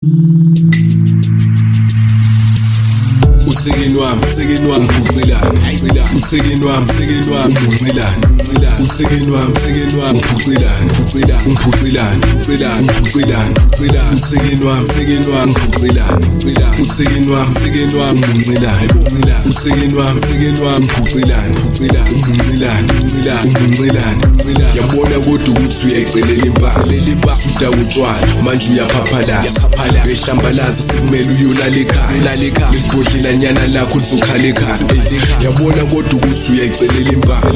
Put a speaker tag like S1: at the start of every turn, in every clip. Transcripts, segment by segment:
S1: Usekeni wami, usekeni wami, ngiphucelani, usekeni wami, usekeni wami, ngiphucelani, usekeni wami, usekeni wami, ngiphucelani, ngiphucelani, ngiphucelani, ngiphucelani, usekeni wami, usekeni wami, ngiphucelani, usekeni wami, usekeni wami, ngiphucelani, usekeni wami, usekeni wami, ngiphucelani, ngiphucelani, ngiphucelani, ngiphucelani. Yabona kodwa ukuthi uyayicelela impala, suda utshwala manje uyaphaphalaza, uyahlambalaza sekumele uyolala ekhaya, lelibhodlela nyana lakho lizokhala ekhanda. Yabona kodwa ukuthi uyayicelela impala,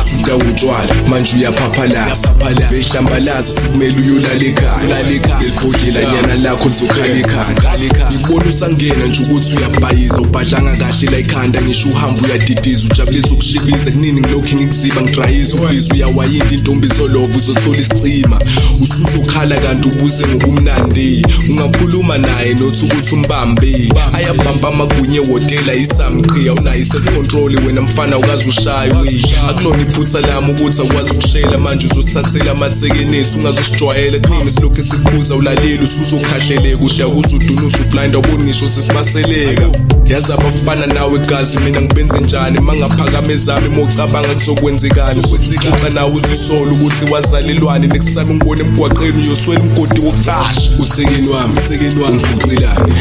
S1: suda utshwala manje uyaphaphalaza, uyahlambalaza sekumele uyolala ekhaya, lelibhodlela nyana lakho lizokhala ekhanda. Ngikubona usangena nje ukuthi uyabhayiza, ubhadlanga kahle la ekhanda, ngisho uhamba uyadidiza, ujabulisa ukushibisa kunini ngilokhu ngikuziba ngidrayiza ubhizi uyawayinda intombi zolova uzothola isicima, usuzokhala kanti ubuze ngobumnandi, ungakhuluma naye nothi ukuthi umbambe, ayabamba amagunye wotela isamqhiya, unayo self control wena mfana ukaze ushaywe, akulona iphutha lami ukuthi awukwazi ukushela manje uzosithathela amathekeni ethu ungazosijwayela kunini silokhu sikhuza ulaleli usuzokhahleleka ushiya kuzudunusa ublind awuboni ngisho sesibaseleka. Yazi abafana nawe gazi mina ngibenze njani mangaphakama ezami mocabanga kuzokwenzekani, sokuxoxa nawe uzisola ukuthi wazalelwane, next time ngibone emgwaqeni uyoswela umgodi wokucasha. Usekeni wami, usekeni wami, ngiphucelani,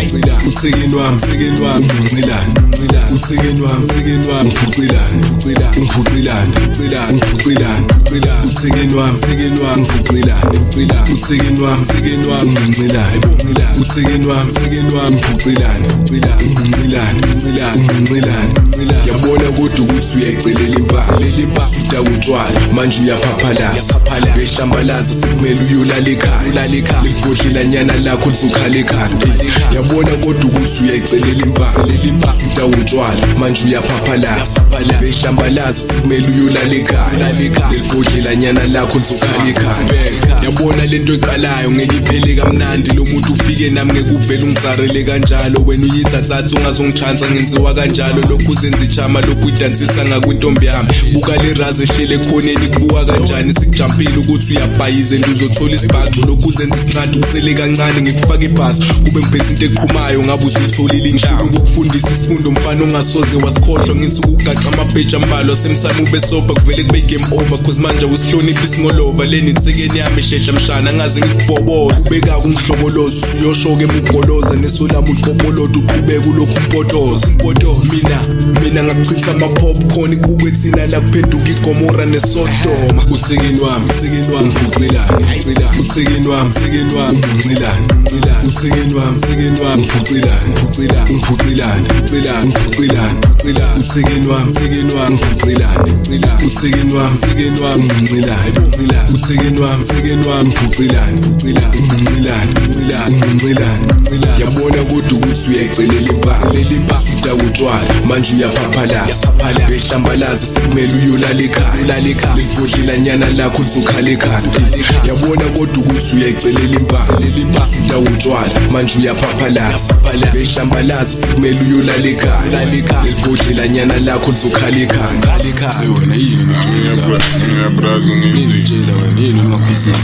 S1: usekeni wami, usekeni wami, ngiphucelani, usekeni wami, usekeni wami, ngiphucelani, ngiphucelani, ngiphucelani, usekeni wami, usekeni wami, ngiphucelani, usekeni wami, usekeni wami, ngiphucelani, usekeni wami, usekeni wami, ngiphucelani, ngiphucelani, ngiphucelani. Yabona kodwa ukuthi uyayicelela impala, suda utshwala manje uyaphaphalaza, uyahlambalaza sekumele uyolala ekhaya, lelibhodlela nyana lakho lizokhala ekhanda. Yabona kodwa ukuthi uyayicelela impala, suda utshwala manje uyaphaphalaza, uyahlambalaza sekumele uyolala ekhaya, lelibhodlela nyana lakho lizokhala ekhanda. Yabona lento eqalayo ngeke iphele kamnandi, lo muntu ufike nami ngeke uvele ungitsarele kanjalo, wena uyithathatha ungazongichansa ngenziwa kanjalo, lokhu uzenza ichama lokhu uyidansisa ngakwintombi yami, buka le razi ehlele ekhoneni kubuka kanjani, sikujampile ukuthi uyabhayiza and uzothola isibhaxo, lokhu uzenza isincane ukusele kancane ngikufaka ibhathi kube ngiphethe into eqhumayo ngabe usuyitholile inhlamba, ukufundisa isifundo mfana ungasoze wasikhohlwa, ngithi ukugaxa amabheji ambalwa semsamo ube sober kuvele kube game over, cause manje awusihloniphi isingolova leni itsekeni yami hlehla mshana ngaze ngikubhoboze, ubeka ungihlokoloza usuyoshoka emugoloza neso lami ulikopoloda uqhubeka ulokhu umpotoza, mina ngakuchitha ama popcorn kubukwe thina la kuphenduka iGomora neSodoma. Usekeni wami, usekeni wami, ngiphucelani, usekeni wami, usekeni wami, ngiphucelani, usekeni wami, usekeni wami, ngiphucelani, ngiphucelani, ngiphucelani, usekeni wami, usekeni wami, ngiphucelani, usekeni wami, usekeni wami, ngiphucelani, usekeni wami, usekeni wami, ngiphucelani, ngiphucelani, ngiphucelani. Yabona kodwa ukuthi uyayicelela impala, suda utshwala manje uyaphaphalaza, uyahlambalaza sekumele uyolala ekhaya, lelibhodlela nyana lakho lizokhala ekhanda. Yabona kodwa ukuthi uyayicelela impala, suda utshwala manje uyaphaphalasa, uyahlambalaza sekumele uyolala ekhaya, lelibhodlela nyana lakho lizokhala ekhanda.
S2: Wena yini ngitshela wena yini ungakhwisini?